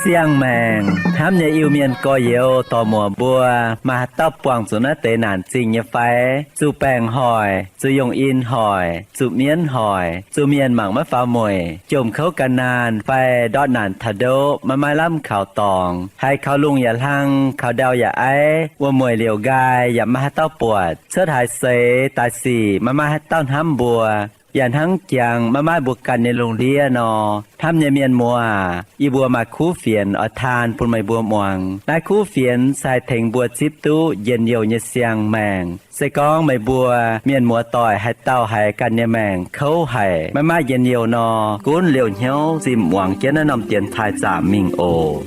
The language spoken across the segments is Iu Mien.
Siang-maengc hnamv nyei Iu-Mienh gorx-youz dorc-muoc mbuo, maaih haaix dauh buangh zuqc naaiv deix naanc zingh nyei fai? Zuqc baengc hoic, zuqc yongh in hoic, zuqc mienv hoic, zuqc mienh mangc maiv faaux mueic, jomc kouv gan naanh fai ndortv naanc taux ndoqv maiv maaih lamh kaux dorngx, haiz kaux lungh yaac hlang, kaux ndau yaac aiv, wuom-mueic liouc nqaai yaac maiv maaih haaix dauh buatc, cuotv haaix seix daaih sic maiv maaih haaix dauh hnamv mbuo, yaac hnangv jangx maiv maaih mbuo ganh nyei lungh ndiev nor, hnamv nyei mienh muoz aac, yie mbuo maaih kuv fienx oix taan bun meih mbuo muangx. Naaiv kuv fienx se haih tengx mbuo zipv duqv njien-youh nyei siang-maengc. Se gorngv meih mbuo mienh muoz-doic haaix dauh haiz ganh nyei maengc kouv haic, maiv maaih njien-youh nor, gunv liouh hnyouv zinh muangx jienv naaiv norm dienx taaih zaamc mingh oc.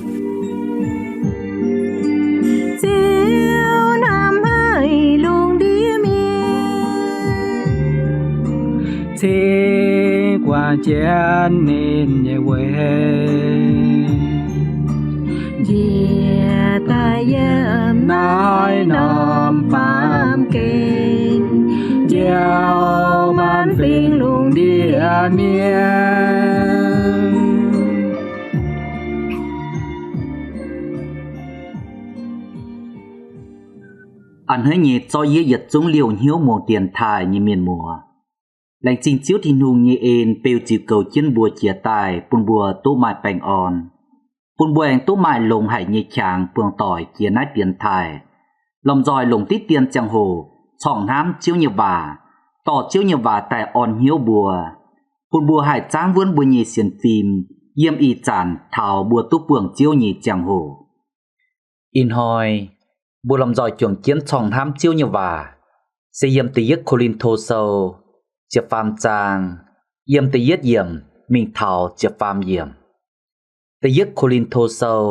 Ziouv hnamv haic lungh ndiev mienh, cingx guangc jienv ninh nyei weic, njiec daaih yiem naaiv norm baamh gen, njoux maanc fingx lungh ndiev mienh. A'hneiv nyei zorqv yie yietc zungv liouh hnyouv muangx dienx taaih nyei mienh muoz, laengz zingh Ziouv Tin-Hungh nyei en beu ziux goux jienv mbuo jiez daaih bun mbuo duqv maaih baengh orn, bun mbuo aengx duqv maaih longx haic nyei qangx buangh doic jiex naaiv dienx taaih, lomh nzoih longc diqv dien ziangh hoc corngh hnamv Ziouv nyei waac, dorh Ziouv nyei waac daaih orn hnyouv mbuo, bun mbuo haih zaangv wuonv mbuo nyei sienx fim yiem ih zanc taux mbuo duqv buangh Ziouv nyei ziangh hoc. Ih hnoi mbuo lomh nzoih juangc jienv corngh hnamv Ziouv nyei waac, se yiem Da'yietv Ko^lin^to Sou ziepc faam zaang, yiem da'yietv yiemc mingh taux ziepc faam yiemc. Da'yietv Ko^lin^to Sou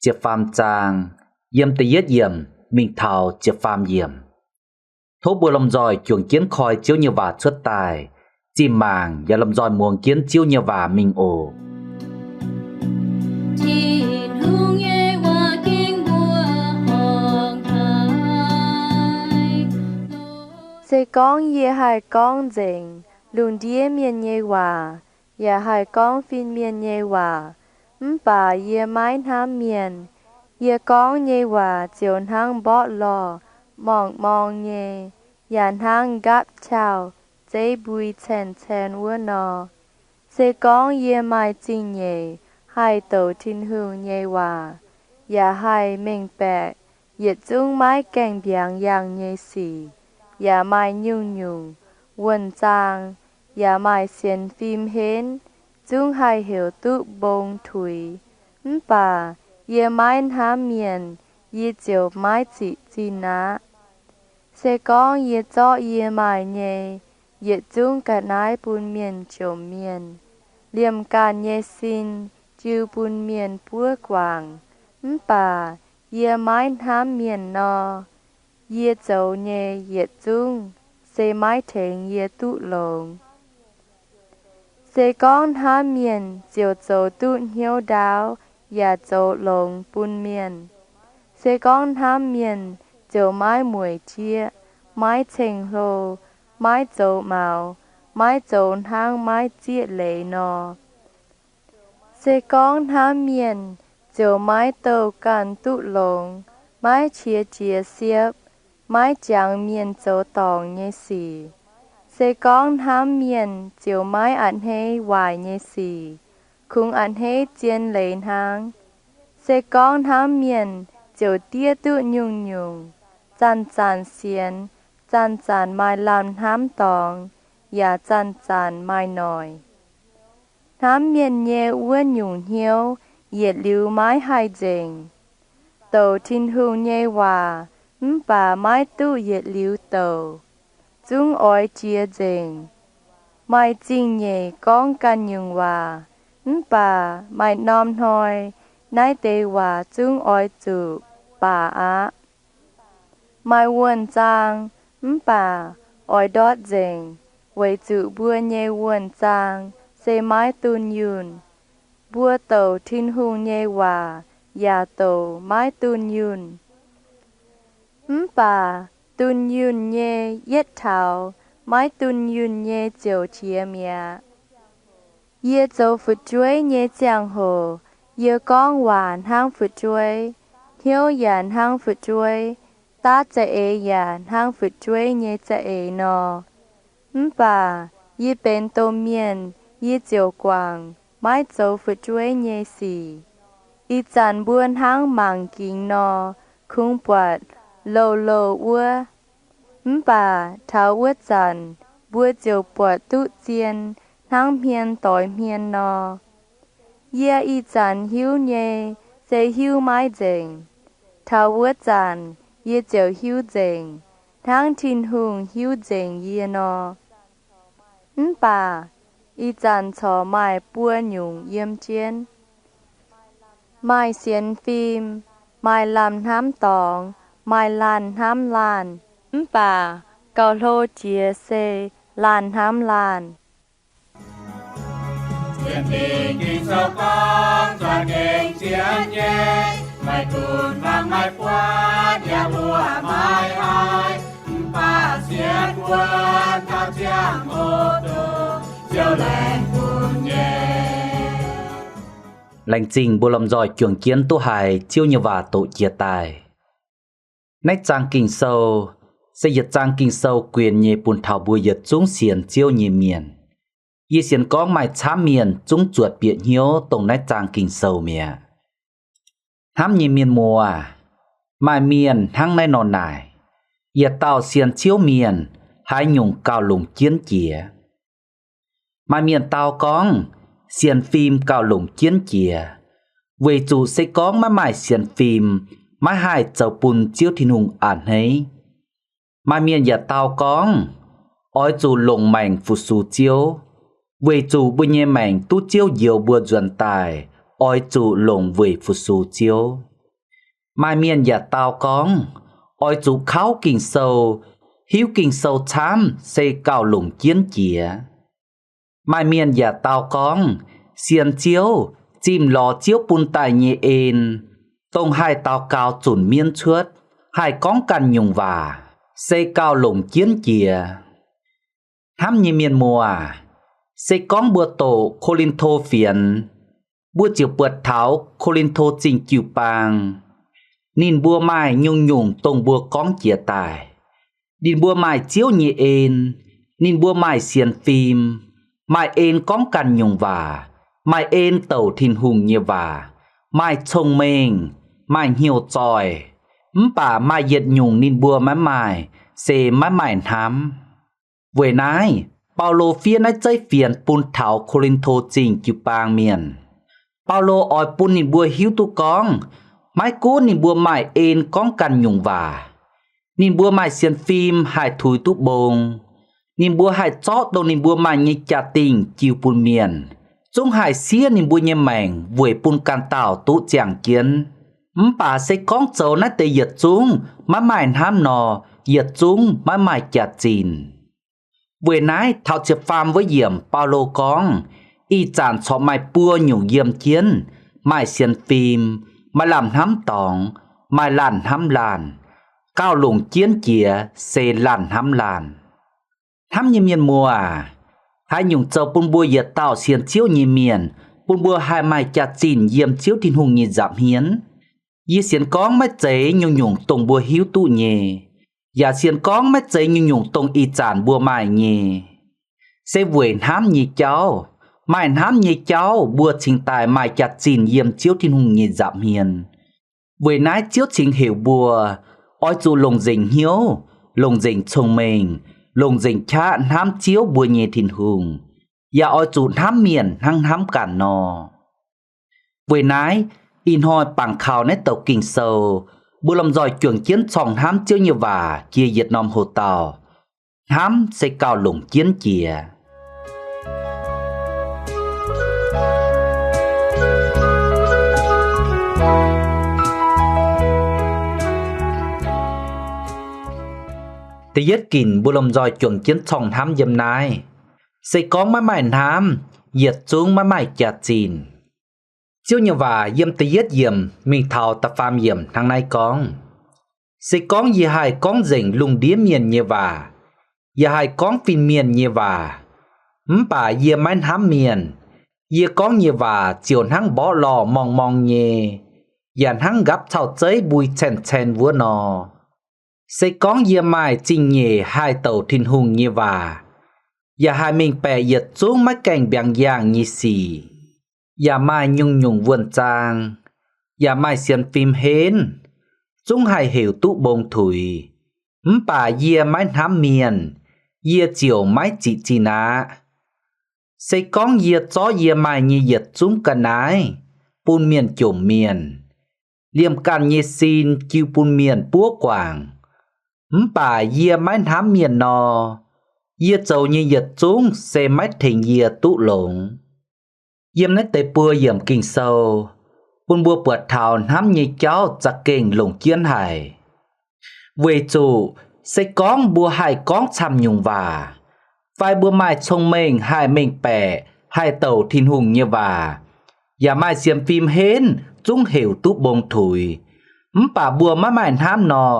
ziepc faam zaang, yiem da'yietv yiemc mingh taux ziepc faam yiemc. Tov mbuo lomh nzoih juangc jienv koi Ziouv nyei waac cuotv daaih, zinh maangc yaac lomh nzoih muangx jienv Ziouv nyei waac mingh oc. Tin-Hungh nyei waac ging mbuo horngc haic. Se gorngv yie haih gorngv nzengc lungh ndiev mienh nyei waac, yaac haih gorngv fin-mienh nyei waac, mv baac yie maiv hnamv mienh, yie gorngv nyei waac ziouc hnangv mborqv lorh morngh-morng nyei, yaac hnangv nqaapv qauh zeiv mbui caen-caen wuov nor. Se gorngv yie maaih zingh nyeic haih douc Tin-Hungh nyei waac, yaac haih mengh baeqc yietc zungv maiv gaengh mbiaangx yangh nyei sic, yaac maaih nyungc-nyungc wuonh zaang, yaac maaih sienx fim henv, zungv haih heuc duqv mbong tuix, mv baac yie maiv hnamv mienh, yie ziouc maiv zic zinh aqv. Se gorngv yie zorqv yie maaih nyei yietc zungv ga'naaiv bun mienh jomc mienh, liemh ganh nyei sin jiu bun mienh buov guangc, mv baac yie maiv hnamv mienh nor, yie zoux nyei yietc zungv se maiv tengx yie duqv longx. Se gorngv hnamv mienh ziouc zoux duqv hnyouv ndaauv yaac zoux longx bun mienh. Se gorngv hnamv mienh ziouc maiv mueic jieqv, maiv ceng-hlo, maiv zoux maux, maiv zoux hnangv maiv zieqv leiz nor. Se gorngv hnamv mienh ziouc maiv douh ganh duqv longx, maiv qiex jiez siepv, maiv jangx mienh zoux dorngc nyei sic. Se gorngv hnamv mienh ziouc maiv a'hneiv waaic nyei sic, kungx a'hneiv zien leiz hnangv. Se gorngv hnamv mienh ziouc diev duqv nyungc-nyungc, zanc-zanc sienx, zanc-zanc maaih lamh hnamv dorngx, yaac zanc-zanc maaih noic. Hnamv mienh nyei wuov nyungc hnyouv yietc liuz maiv haih nzengc. Douc Tin-Hungh nyei waac mv baac maiv duqv yietc liuz douc, zungv oix jiex nzengc. Maaih zingh nyeic gorngv ganh nyungc waac, mv baac maaih norm hnoi naaiv deix waac zungv oix zuqc baac aqv. Maaih wuonh zaang, mv baac oix ndortv nzengc, weic zuqc mbuo nyei wuonh zaang se maiv dunh yunh. mbuo douc Tin-Hungh nyei waac yaac douc maiv dunh yunh. Mv baac dunh yunh nyei yietv taux maiv dunh yunh nyei ziouc qiex mi'aqv. Yie zoux fu'jueiv nyei ziangh hoc, yie gorngv waac hnangv fu'jueiv, hnyouv yaac hnangv fu'jueiv, daav za'eix yaac hnangv fu'jueiv nyei za'eix nor. Mv baac yie benx domh mienh, yie ziouc guangc maiv zoux fu'jueiv nyei sic. Ih zanc mbuo hnangv mangc gingx nor, kungx buatc louh louh wuov. Mv baac taux wuov zanc mbuo ziouc buatc duqv zien hnangv hmien doix hmien nor. Yie ih zanc hiuv nyei se hiuv maiv nzengc. Taux wuov zanc yie ziouc hiuv nzengc, hnangv Tin-Hungh hiuv nzengc yie nor. Mv baac ih zanc corc maaih buo nyungc yiem jienv. Maaih sienx fim, maaih lamh hnamv dorngx, maaih laanh hnamv laanh. Mv baac gauh hlo jiex se laanh hnamv laanh. Laengz zingh mbuo lomh nzoih juangc jienv duqv haiz Ziouv nyei waac doqc jiex daaih. Naaiv zaang Ging-Sou se yietc zaang Ging-Sou guenx nyei bun taux mbuo yietc zungv sienx Ziouv nyei mienh. Yie sienx gorngv maaih camv mienh zungv zuotc bieqc hnyouv dongh naaiv zaang Ging-Sou mi'aqv. Hnamv nyei mienh muoz, maaih mienh hnangv naaiv nor naaic, yietc dauh sienx Ziouv mienh haaix nyungc gauh longc jienv jiex. Maaih mienh dau gorngv sienx fim gauh longc jienv jiex, weic zuqc se gorngv maiv maaih sienx fim, maiv haih zoux bun Ziouv Tin-Hungh a'hneiv. Maaih mienh yaac dau gorngv oix zuqc longc maengc fu-sux Ziouv, weic zuqc mbuo nyei maengc duqv Ziouv njoux mbuo nzuonx daaih, oix zuqc longc weic fu-sux Ziouv. Maaih mienh yaac dau gorngv oix zuqc kauv Ging-Sou, hiuv Ging-Sou camv se gauh longc jienv jiex. Maaih mienh yaac dau gorngv sienx Ziouv, zimh lorz Ziouv bun daaih nyei en, dongh haih daux gaux zunc mienv cuotv, haih gorngv ganh nyungc waac, se gauh longc jienv jiex. Hnamv nyei mienh muoz, se gorngv mbuo doqc Ko^lin^to Fienx, mbuo ziouc buatc taux Ko^lin^to Zingh jiu-baang, ninh mbuo maaih nyungc-nyungc dongh mbuo gorngv jiex daaih. Ninh mbuo maaih Ziouv nyei en, ninh mbuo maaih sienx fim, maaih en gorngv ganh nyungc waac, maaih en douc Tin-Hungh nyei waac, maaih cong-mengh, maaih hnyouv zoih, mv baac maaih yietc nyungc ninh mbuo maiv maaih, se maiv maaih hnamv. Weic naaiv, Baulo fiev naaiv zeiv fienx bun taux Ko^lin^to Zingh jiu-baang mienh. Baulo oix bun ninh mbuo hiuv duqv gorngv, maiv gunv ninh mbuo maaih en gorngv ganh nyungc waac, ninh mbuo maaih sienx fim haih tuix duqv mbong, ninh mbuo haih zorqv dongh ninh mbuo maaih nyei jaa-dingh jiu bun mienh, zungv haih siev ninh mbuo nyei maengc weic bun ganh dauh duqv ziangh jienv. Mv baac se gorngv zoux naaiv deix yietc zungv maiv maaih hnamv nor, yietc zungv maiv maaih jaax-zinh. Weic naaiv taux ziepc faam wuov yiemc Baulo gorngv, ih zanc corc maaih buo nyungc yiem jienv, maaih sienx fim, maaih lamh hnamv dorngx, maaih laanh hnamv laanh. Gauh longc jienv jiex se laanh hnamv laanh. Hnamv nyei mienh muoz aac, haaix nyungc zoux bun mbuo yietc dauh sienx Ziouv nyei mienh, bun mbuo haih maaih jaax-zinh yiem Ziouv Tin-Hungh nyei nza'hmien? Yie sienx gorngv maiv zeiz nyungc-nyungc dongh mbuo hiuv duqv nyei, yaac sienx gorngv maiv zeiz nyungc-nyungc dongh ih zanc mbuo maaih nyei. Se weic hnamv nyei jauv. Maaih hnamv nyei jauv mbuo cingx daaih maaih jaax-zinh yiem Ziouv Tin-Hungh nyei nza'hmien. Weic naaiv Ziouv cingx heuc mbuo oix zuqc longc nzengc hnyouv, longc nzengc cong-mengh, longc nzengc qaqv hnamv Ziouv mbuo nyei Tin-Hungh, yaac oix zuqc hnamv mienh hnangv hnamv ganh nor. Weic naaiv, ih hnoi bangc kaux naaiv douc Ging-Sou, mbuo lomh nzoih juangc jienv corngh hnamv Ziouv nyei waac jiex yietc norm hoc-dauh. Hnamv se gauh longc jienv jiex. Da'yietv ginc mbuo lomh nzoih juangc jienv corngh hnamv yiem naaiv. Se gorngv maiv maaih hnamv, yietc zungv maiv maaih jaax-zinh. Ziouv nyei waac yiem da'yietv yiemc mingh taux da'faam yiemc hnangv naaiv gorngv, se gorngv yie haih gorngv nzengc lungh ndiev mienh nyei waac, yaac haih gorngv fin-mienh nyei waac, mv baac yie maiv hnamv mienh, yie gorngv nyei waac ziouc hnangv mborqv lorh morng-morng nyei, yaac hnangv nqapv cau-zeiv mbui cen-cen wuov nor. Se gorngv yie maaih zingh nyeic haih douc Tin-Hungh nyei waac, yaac haih mengh baeqc yietc zungv maiv gaengh mbiaangx yaangh nyei sic, yaac maaih nyungc-nyungc wuonh zaang, yaac maaih sienx fim henv, zungv haih heuc duqv mbong tuix, mv baac yie maiv hnamv mienh, yie ziouc maiv ziqc zinh aqv. Se gorngv yie zorqv yie maaih nyei yietc zungv ga'naaiv bun mienh jomc mienh, liemh ganh nyei sin jiu bun mienh buov guangc, mv baac yie maiv hnamv mienh nor, yie zoux nyei yietc zungv se maiv tengx yie duqv longx. Yiem naaiv deix buo yiemc Ging-Sou bun mbuo buatc taux hnamv nyei jauv za'gengh longc jienv haic. Weic zuqc se gorngv mbuo haih gorngv camv-nyungc waac, fai mbuo maaih cong-mengh haih mengh baeqc haih douc Tin-Hungh nyei waac, yaac maaih sienx fim henv zungv heuc duqv mbong tuix, mv baac mbuo maiv maaih hnamv nor,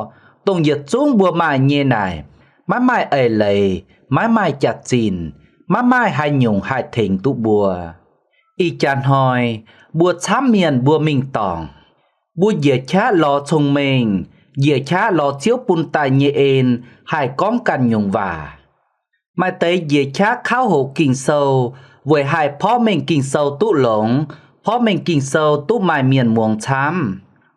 dongh yietc zungv mbuo maaih nyei naaic, maiv maaih eix leiz, maiv maaih jaax-zinh, maiv maaih haaix nyungc haih tengx duqv mbuo. Ih jaax hnoi, mbuo camv mienh mbuo mingh dorngc. Mbuo njiec qaqv lorz cong-mengh, njiec qaqv lorz Ziouv bun daaih nyei en haih gorngv ganh nyungc waac. Maaih deix njiec qaqv kauv hoqc Ging-Sou weic haih porv mengh Ging-Sou duqv longx, porv mengh Ging-Sou duqv maaih mienh muangx camv.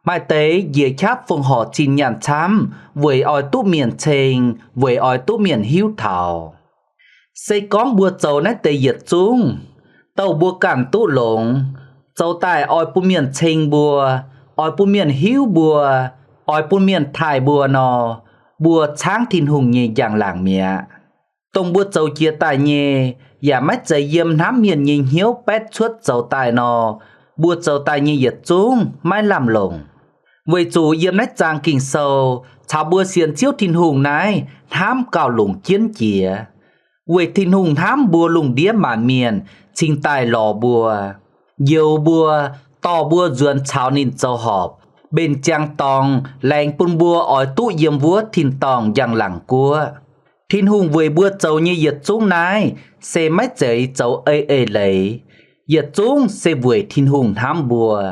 Maaih deix njiec qaqv fongc horc zinh nyaanh camv weic oix duqv mienh ceng, weic oix duqv mienh hiuv taux. Se gorngv mbuo zoux naaiv deix yietc zungv, douh mbuo ganh duqv longx, zoux daaih oix bun mienh ceng mbuo, oix bun mienh hiuv mbuo, oix bun mienh taaih mbuo nor, mbuo caangv Tin-Hungh nyei njang-laangc mi'aqv. Dongh mbuo zoux jiex daaih nyei yaac maiv zeiz yiem hnamv mienh nyei hnyouv baetv cuotv zoux daaih nor, mbuo zoux daaih nyei yietc zungv maiv lamh longc. Weic zuqc yiem naaiv zaang Ging-Sou caux mbuo sienx Ziouv Tin-Hungh naaiv hnamv gauh longc jienv jiex. Weic Tin-Hungh hnamv mbuo lungh ndiev maanc mienh cingx daaih lorz mbuo, njoux mbuo, dorh mbuo nzuonx caux ninh zoux horpc, mbenc ziangx dorngx laengz bun mbuo oix duqv yiem wuov tin-dorngh njang-laangc guoqv. Tin-Hungh weic mbuo zoux nyei yietc zungv naaiv se maiv zeiz zoux eix eix leiz, yietc zungv se weic Tin-Hungh hnamv mbuo.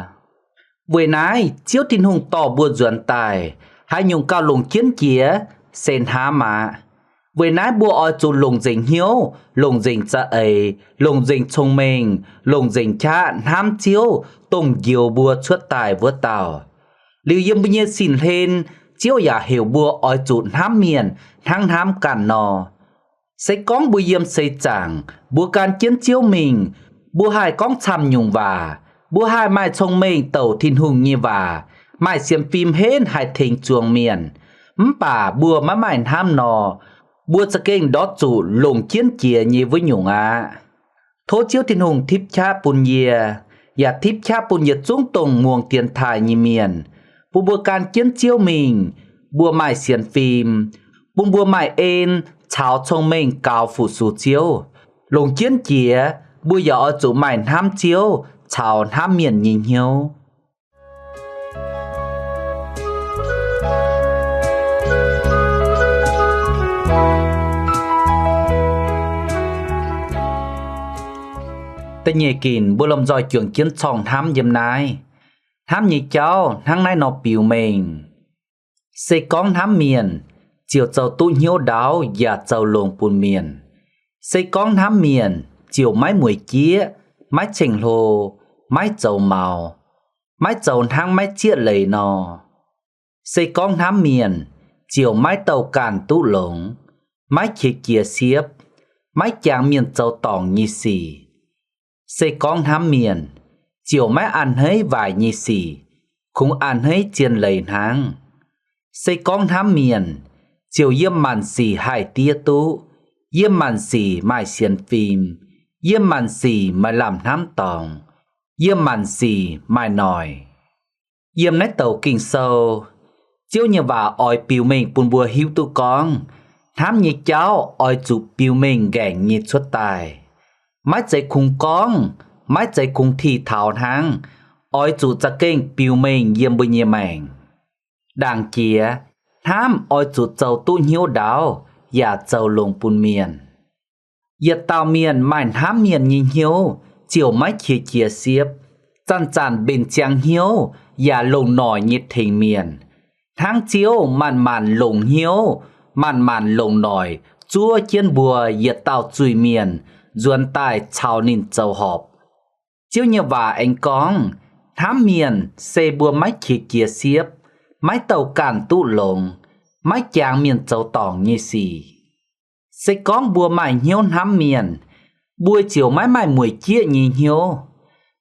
Weic naaiv Ziouv Tin-Hungh dorh mbuo nzuonx daaih, haaix nyungc gauh longc jienv jiex se hnamv aqv. Weic naaiv mbuo oix zuqc longc nzengc hnyouv, longc nzengc za'eix, longc nzengc cong-mengh, longc nzengc qaqv hnamv Ziouv, dongh njoux mbuo cuotv daaih wuov dauh. Liuz yiem mbuo nyei sin-hlen, Ziouv yaac heuc mbuo oix zuqc hnamv mienh hnangv hnamv ganh nor. Se gorngv mbuo yiem seix zaangc, mbuo gan jienv Ziouv mingh, mbuo haih gorngv camv-nyungc waac, mbuo haih maaih cong-mengh douc Tin-Hungh nyei waac, maaih sienx fim henv haih tengx zuangx mienh, mv baac mbuo maiv maaih hnamv nor, mbuo za'gengh ndortv zuqc longc jienv jiex nyei wuov nyungc aqv. Tov Ziouv Tin-Hungh tipv qaqv bun yie, yaac tipv qaqv bun yietc zungv dongh muangx dienx taaih nyei mienh, bun mbuo gan jienv Ziouv mingh, mbuo maaih sienx fim, bun mbuo maaih en caux cong-mengh gaux fu-sux Ziouv. Longc jienv jiex, mbuo yaac oix zuqc maaih hnamv Ziouv caux hnamv mienh nyei hnyouv. Da'nyeic ginc mbuo lomh nzoih juangc jienv corngh hnamv yiem naaiv. Hnamv nyei jauv hnangv naaiv nor biux mengh. Se gorngv hnamv mienh, ziouc zoux duqv hnyouv ndaauv yaac zoux longx bun mienh. Se gorngv hnamv mienh, ziouc maiv mueic jieqv, maiv ceng-hlo, maiv zoux maux, maiv zoux hnangv maiv zieqv leiz nor. Se gorngv hnamv mienh, ziouc maiv douh ganh duqv longx, maiv qiex jiez siepv, maiv jangx mienh zoux dorngc nyei sic. Se gorngv hnamv mienh, ziouc maiv a'hneiv waaic nyei sic, kungx a'hneiv zien leiz hnangv. Se gorngv hnamv mienh, ziouc yiem maanc sic haih diev duqv, yiem maanc sic maaih sienx fim, yiem maanc sic maaih lamh hnamv dorngx, yiem maanc sic maaih noic. Yiem naaiv douc Ging-Sou, Ziouv nyei waac oix biux mengh bun mbuo hiuv duqv gorngv, hnamv nyei jauv oix zuqc biux mengh nqaengc nyei cuotv daaih. Maiv zeiz kungx gorngv, maiv zeiz kungx ti taux hnangv, oix zuqc za'gengh biux mengh yiem mbuo nyei maengc. Ndaangc jiex, hnamv oix zuqc zoux duqv hnyouv ndaauv yaac zoux longx bun mienh. Yietc dauh mienh maaih hnamv mienh nyei hnyouv ziouc maiv qiex jiez siepv, zanc-zanc mbenc ziangx hnyouv yaac longc noic nyei tengx mienh. Hnangv Ziouv manc-manc longc hnyouv, manc-manc longc noic zuov jienv mbuo yietc dauh zuiz-mienh nzuonx daaih caux ninh zoux horpc. Ziouv nyei waac aengx gorngv, hnamv mienh se mbuo maiv qiex jiez siepv, maiv douh ganh duqv longx, maiv jangx mienh zoux dorngc nyei sic. Se gorngv mbuo maaih hnyouv hnamv mienh, mbuo ziouc maiv maaih mueic jieqv nyei hnyouv,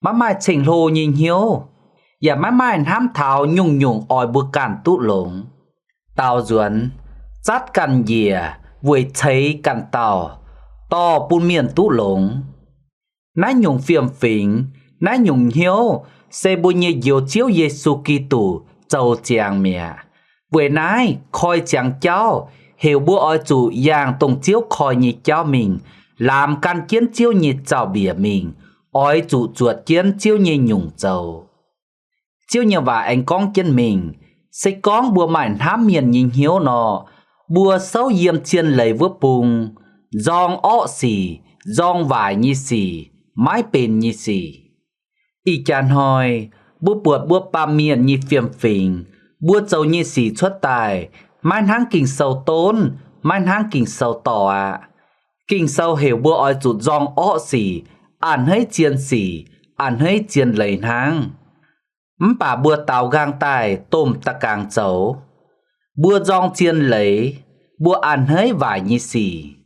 maiv maaih ceng-hlo nyei hnyouv, yaac maiv maaih hnamv taux nyungc-nyungc oix mbuo ganh duqv longx. Daaux nzuonx, zatv ganh njiec weic ceix ganh dauh, dorh bun mienh duqv longx. Naaiv nyungc fiem-fingx, naaiv nyungc hnyouv se mbuo nyei Njoux Ziouv Yesu Giduc zoux ziangx mi'aqv. Weic naaiv koi ziangx jauv heuc mbuo oix zuqc yangh dongh Ziouv koi nyei jauv mingh, lamz gan jienv Ziouv nyei zaux-mbiec mingh, oix zuqc zuotc jienv Ziouv nyei nyungc zoux. Ziouv nyei waac aengx gorngv jienv mingh, se gorngv mbuo maaih hnamv mienh nyei hnyouv nor, mbuo souv yiem zien leiz wuov bung, nzorng orqv sic, nzorng waaic nyei sic, maiv benx nyei sic. Ih jaax hnoi, mbuo buatc mbuo baamh mienh nyei fiem-fingx, mbuo zoux nyei sic cuotv daaih, maiv hnangv Ging-Sou donv, maiv hnangv Ging-Sou dorh aqv. Ging-Sou heuc mbuo oix zuqc nzorng orqv sic, a'hneiv zien sic, a'hneiv zien leiz hnangv. Mv baac mbuo daaux nqaang daaih domh da'gaangx zoux. Mbuo nzorng zien leiz, mbuo a'hneiv waaic nyei sic.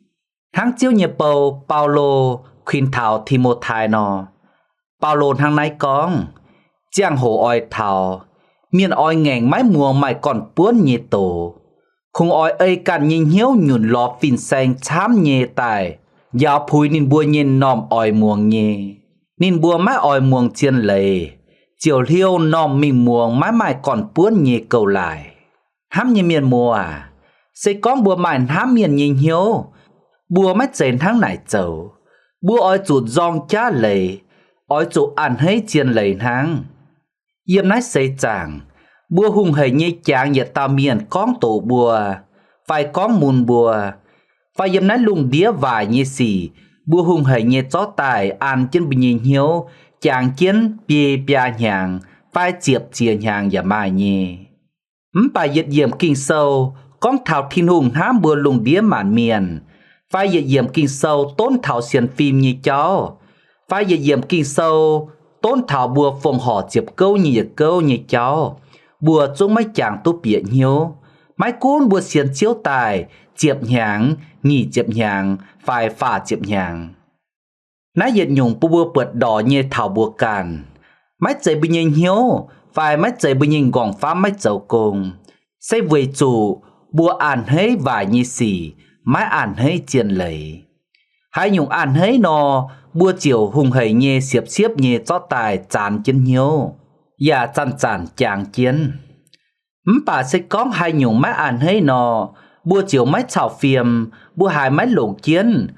Hnangv Ziouv nyei bou, Baulo, kuinx taux Ti^mo^tai nor, Baulo hnangv naaiv gorngv, ziangh hoc oix taux, mienh oix ngaengc maiv muangx maaih gorn-buonv nyei doz. Kungx oix ei ganh nyei hnyouv nyunc lorz fin-saeng camv nyei daaih njaaux puix ninh mbuo nyei m'normh oix muangx nyei. Ninh mbuo maiv oix muangx zien leiz, ziouc hliouh m'normh mingh muangx maiv maaih gorn-buonv nyei gouv-laaix. Hnamv nyei mienh muoz aac, se gorngv mbuo maaih hnamv mienh nyei hnyouv, mbuo maiv zeiz hnangv naaic zoux. Mbuo oix zuqc nzorng jaav leiz, oix zuqc a'hneiv zien leiz hnangv. Yiem naaiv seix zaangc, mbuo hungh haic nyei jangx yietc dauh mienh gorngv doqc mbuo, fai gorngv mun mbuo, fai yiem naaiv lungh ndiev waaic nyei sic, mbuo hungh haic nyei zorqv daaih an jienv mbuo nyei hnyouv, jangx jienv biei biaa hnyangx fai ziepc ziex hnyangx yaac maaih nyei. Mv baac yietc yiemc Ging-Sou gorngv taux Tin-Hungh hnamv mbuo lungh ndiev maanc mienh, fai yietc yiemc Ging-Sou donv taux sienx fim nyei jauv, fai yietc yiemc Ging-Sou donv taux mbuo fongc horc ziepc gouv nyei yietc gouv nyei jauv, mbuo zungv maiv jangx duqv bieqc hnyouv, maiv gunv mbuo sienx Ziouv daaih ziepc hnyangx, nyic ziepc hnyangx, fai faah ziepc hnyangx. Naaiv yietc nyungc bun mbuo buatc ndorqc nyei taux mbuo ganh. Maiv zeiz mbuo nyei hnyouv fai maiv zeiz mbuo nyei m'nqorngv-famv maiv zoux gong, se weic zuqc mbuo a'hneiv waaic nyei sic, maiv a'hneiv zien leiz. Haaix nyungc a'hneiv nor, mbuo ziouc hungh haic nyei siepv-siepv nyei zorqv daaih zaanx jienv hnyouv, yaac zanc-zanc jangx jienv. Mv baac se gorngv haaix nyungc maiv a'hneiv nor, mbuo ziouc maiv cau fiem, mbuo haiz maiv longc jienv,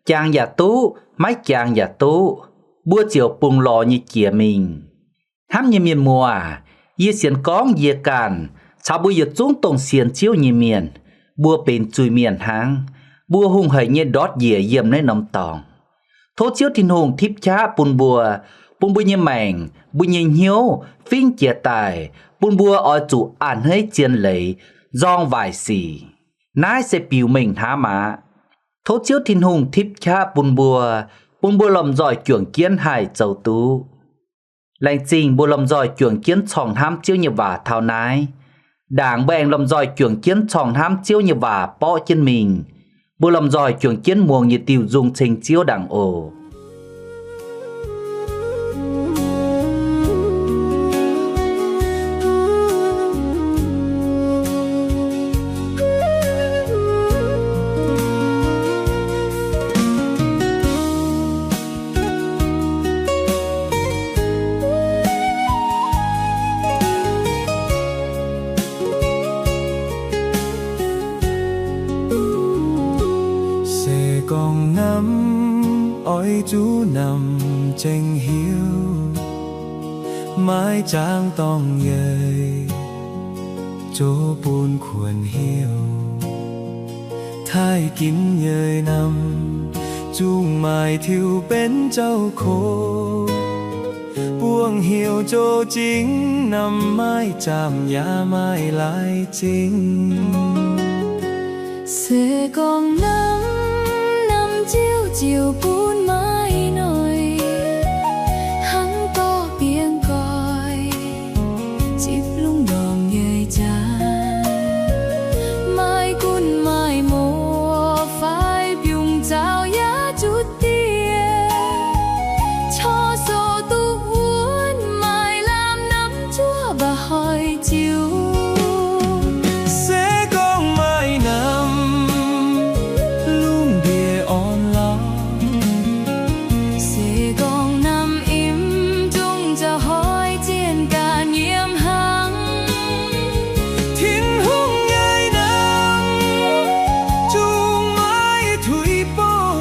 jangx yaac duqv, maiv jangx yaac duqv, mbuo ziouc bungx lorz nyei jiex mingh. Hnamv nyei mienh muoz aac, yie sienx gorngv yie ganh caux mbuo yietc zungv dongh sienx Ziouv nyei mienh, mbuo benx zuiz-mienh hnangv. Mbuo hungh haic nyei ndortv njiec yiem naaiv norm dorngx. Tov Ziouv Tin-Hungh tipv qaqv bun mbuo, bun mbuo nyei maengc, mbuo nyei hnyouv fingv jiez daaih, bun mbuo oix zuqc a'hneiv zien leiz, nzorng waaic sic. Naaiv se biux mengh hnamv aqv. Tov Ziouv Tin-Hungh tipv qaqv bun mbuo, bun mbuo lomh nzoih juangc jienv haih zoux duqv. Laengz zingh mbuo lomh nzoih juangc jienv corngh hnamv Ziouv nyei waac taux naaiv. Ndaangc mbuo aengx lomh nzoih juangc jienv corngh hnamv Ziouv nyei waac borqv jienv mingh, mbuo lomh nzoih juangc jienv muangx yietc diuh nzung ceng Ziouv ndaangc oc. Se gorngv namv oix zuqc namv ceng hiuv, Maiv jaang dorngc nyei, zoux bun kuonx hnyouv. Taaih ginv nyei namx, zungh maaih tiux benx zouv kox. Buangh hnyouv zoux zingx, namx maiv zaamc yaac maaih laaix zingh. Se gorngv namx, namx ziouc ziouc bun maiv noic, hnangv dorh biengh goiv zipv lungh ndorm nyei jaax. Maaih gunv maaih muoz fai mbiungc zaux yaac zuqc diev, corc soux duqv wuonv, maaih lamh namx zuov mba'hnoi ziux. Se gorngv maaih namx, lungh ndiev orn lauh. Se gorngv namx im, zungv zaux hnoi zienh ganh yiem hnangv. Tin-Hungh nyei namx zungv maiv tuix bouh,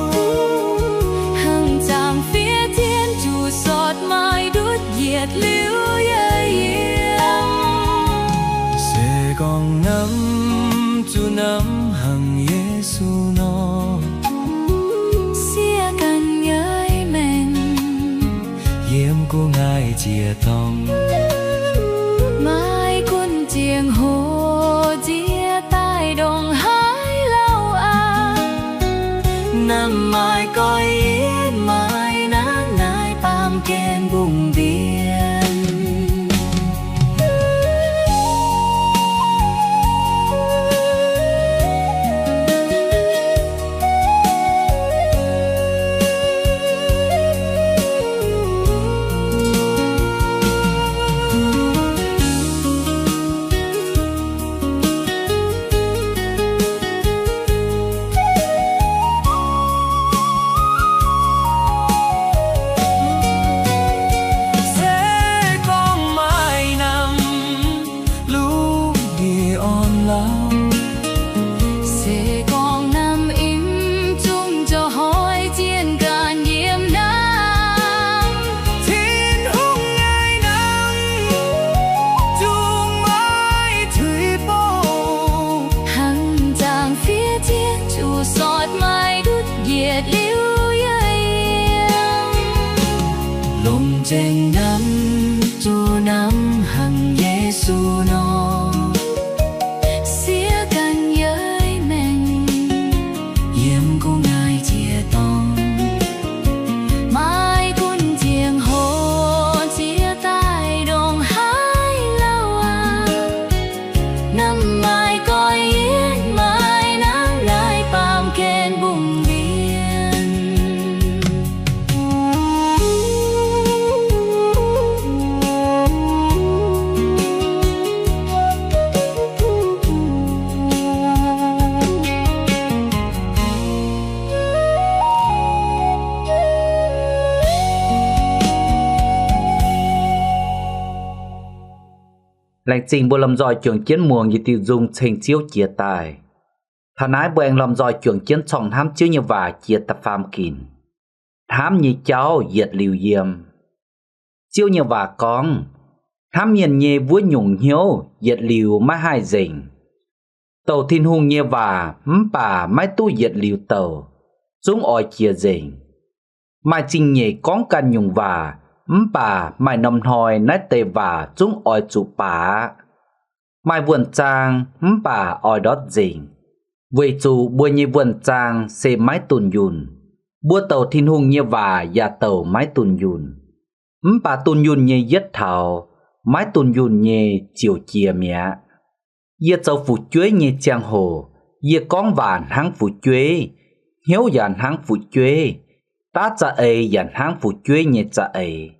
hnangv zaangc fiev zien zuqc sortv maaih ndutv yietc liuz yiem. Se gorngv namx zuqc namx hnangv Yesu nor, siev ganh nyei maengc yiem gu'nguaaic jiex dorngx. Maaih gunv ziangh hoc nziex daaih ndongc haaix lauh aqv. Namx maaih goiv yitv, maaih nangv naaiv baamh gen mbungv mbienv. Se gorngv maaih namx, lungh ndiev orn lauh. Se gorngv namx im, zungv zaux hnoi zienh ganh yiem hnangv. Tin-Hungh nyei namx zungv maiv tuix bouh, hnangv zaangc fiev zien zuqc sortv maaih ndutv yietc liuz yiem. Longc nzengc namx zuqc namx hnangv Yesu nor, siev ganh nyei maengc yiem gu'nguaaic jiex dorngx. Maaih gunv ziangh hoc nziex daaih ndongc haaix lauh aqv. Namx maaih goiv yitv, maaih nangv naaiv baamh gen mbungv mbienv. Laengz zingh mbuo lomh nzoih juangc jienv muangx yietc diuh nzung Ceng Ziouv Jiex Daaih. Taux naaiv mbuo aengx lomh nzoih juangc jienv corng hnamv Ziouv nyei waac jiex da'faam ginc. Hnamv nyei jauv yietc liuz yiem. Ziouv nyei waac gorngv, hnamv mienh nyei wuov nyungc hnyouv yietc liuz maiv haih nzengc. Douc Tin-Hungh nyei waac mv baac maiv duqv yietc liuz douc, zungv oix jiex nzengc. Maaih zingh nyeic gorngv ganh nyungc waac mv baac maaih norm hnoi naaiv deix waac zungv oix zuqc baac aqv. Maaih wuonh zaang mv baac oix ndortv nzengc, weic zuqc mbuo nyei wuonh zaang se maiv dunh yunh. Mbuo douc Tin-Hungh nyei waac yaac douc maiv dunh yunh. Mv baac dunh yunh nyei yietv taux, maiv dunh yunh nyei ziouc jiex mi'aqv. Yie zoux fu'jueiv nyei ziangh hoc, yie gorngv waac hnangv fu'jueiv, hnyouv yaac hnangv fu'jueiv, daav za'eix yaac hnangv fu'jueiv nyei za'eix.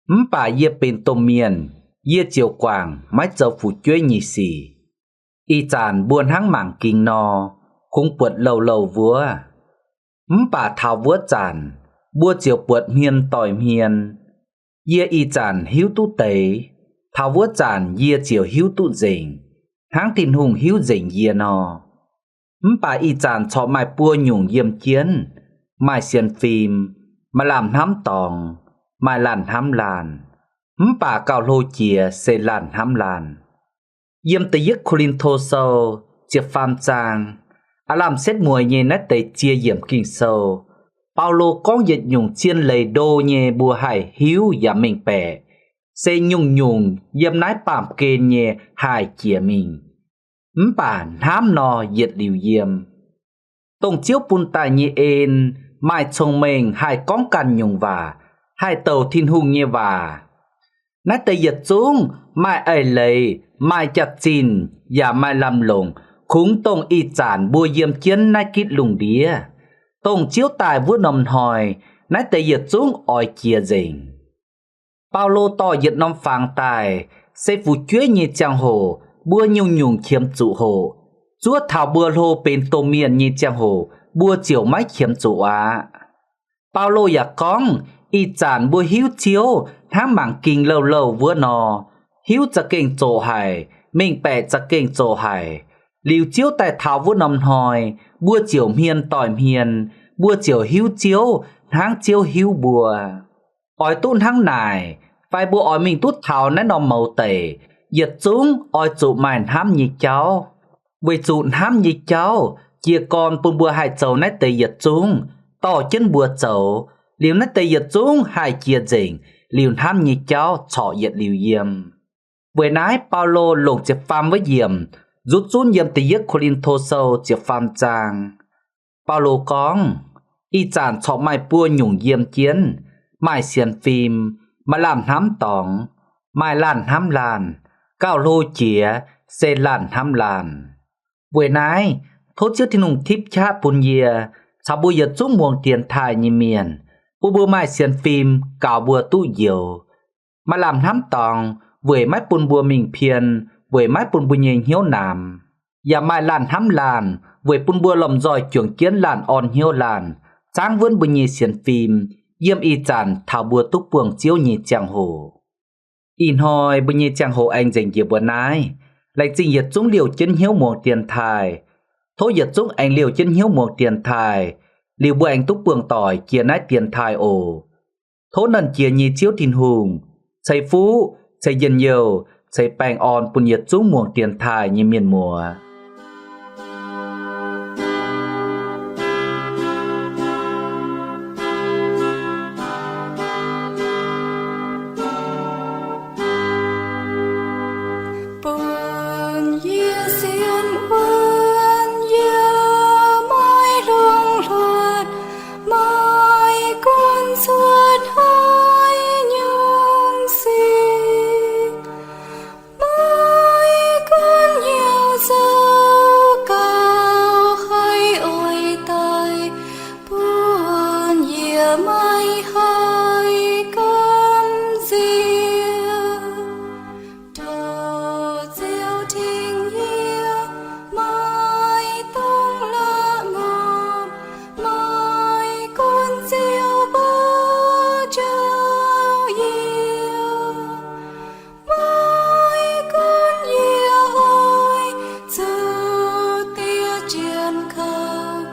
Mv baac yie benx domh mienh, yie ziouc guangc maiv zoux fu'jueiv nyei sic. Ih zanc mbuo hnangv mangc ging nor, kungx buatc louh louh wuov. Mv baac taux wuov zanc, mbuo ziouc buatc hmien doix-hmien. Yie ih zanc hiuv duqv deix, taux wuov zanc yie ziouc hiuv duqv nzengc, hnangv Tin-Hungh hiuv nzengc yie nor. Mv baac ih zanc corc maaih buo nyungc yiem jienv, maaih sienx fim, maaih lamh hnamv dorngx, maaih laanh hnamv laanh. mv baac gauh hlo jiex se laanh hnamv laanh. Yiem da'yietv Ko^lin^to Sou ziepc faam zaang, aav lamh setv mueiz nyei naaiv deix ziex yiemc Ging-Sou, Baulo gorngv yietc nyungc zien leiz ndo nyei mbuo haih hiuv yaac mengh baeqc, se nyungc-nyungc yiem naaiv baamh gen nyei haih jiex mingh, mv baac hnamv nor yietc liuz yiem. Dongh Ziouv bun daaih nyei en maaih cong-mengh haih gorngv ganh nyungc waac, haih douc Tin-Hungh nyei waac. Naaiv deix yietc zungv maaih eix leiz, maaih jaax-zinh, yaac maaih lamh longc, kungx dongh ih zanc mbuo yiem jienv naaiv gitv lungh ndiev. Dongh Ziouv daaih wuov norm hnoi, naaiv deix yietc zungv oix jiex nzengc. Baulo dorh yietc norm fangx daaih, se fu'jueiv nyei ziangh hoc mbuo nyungc-nyungc qiemx zuqc hoqc. Zuov taux mbuo hlo benx domh mienh nyei ziangh hoc mbuo ziouc maiv qiemx zuqc aqv. Baulo yaac gorngv, ih zanc mbuo hiuv Ziouv hnangv mangc ging louh louh wuov nor, hiuv za'gengh zoqc haic, mengh baeqc za'gengh zoqc haic. Liuz Ziouv daaih taux wuov norm hnoi, mbuo ziouc hmien doix-hmien, mbuo ziouc hiuv Ziouv hnangv Ziouv hiuv mbuo. Oix duqv hnangv naaic, fai mbuo oix mingh duqv taux naaiv norm mouz deic, yietc zungv oix zuqc maaih hnamv nyei jauv. Weic zuqc hnamv nyei jauv jiez gorn bun mbuo haih zoux naaiv deix yietc zungv, dorh jienv mbuo zoux, liuz naaiv deix yietc zungv haih jiex nzengc liuz hnamv nyei jauv corc yietc liuz yiem. Weic naaiv Baulo longc ziepc faam wuov yiemc nzuqc zunv yiem da'yietv Ko^lin^to Sou ziepc faam zaang. Baulo gorngv, ih zanc corc maaih buo nyungc yiem jienv, maaih sienx fim, maaih lamh hnamv dorngx, maaih laanh hnamv laanh, gauh hlo jiex se laanh hnamv laanh. Weic naaiv, tov Ziouv Tin-Hungh tipv qaqv bun yie caux mbuo yietc zungv muangx dienx taaih nyei mienh, bun mbuo maaih sienx fim gaux mbuo duqv njoux. Maaih lamh hnamv dorngx weic maiv bun mbuo mingh pien, weic maiv bun mbuo nyei hnyouv namx. Yaac maaih laanh hnamv laanh weic bun mbuo lomh nzoih juangc jienv laanh orn hnyouv laanh, zaangv wuonv mbuo nyei sienx fim, yiem ih zanc taux mbuo duqv buangh Ziouv nyei ziangh hoc. Ih hnoi mbuo nyei ziangh hoc aengx nzengc njiec mbuo naaiv. Laengz zingh yietc zungv liouh jienv hnyouv muangx dienx taaih. Tov yietc zungv aengx liouh jienv hnyouv muangx dienx taaih, liuz mbuo aengx duqv buangh doic jiex naaiv dienx taaih oc. Tov Nernh Jiex nyei Ziouv Tin-Hungh, ceix fuqv, ceix njien-youh, ceix baengh orn bun yietc zungv muangx dienx taaih nyei mienh muoz. Bun yie sienx wuonv yie maiv hlongx hluotv, maiv gunv cuotv haaix nyungc sic, maiv gunv hnyouv zouv gauh haiz oix daaih, bun yie maiv haih gamh nziex. Tov Ziouv tengx yie, maiv dungx la'ngopv, maiv gunv Ziouv mbuo jauv yie. Maiv gunv yie oix zuqc diev jienv kaux,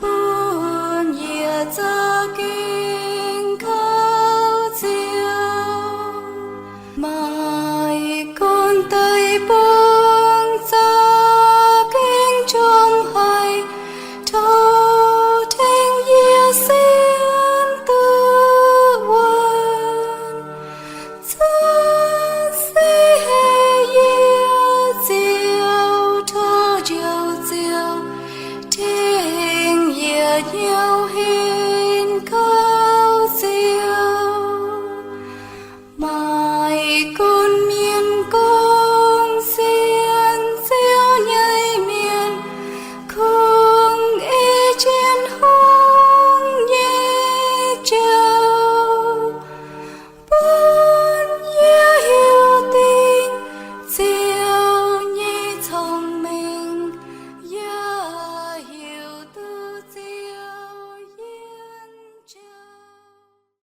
bun yie za'gengh kaux Ziouv. Maiv gunv deic-bung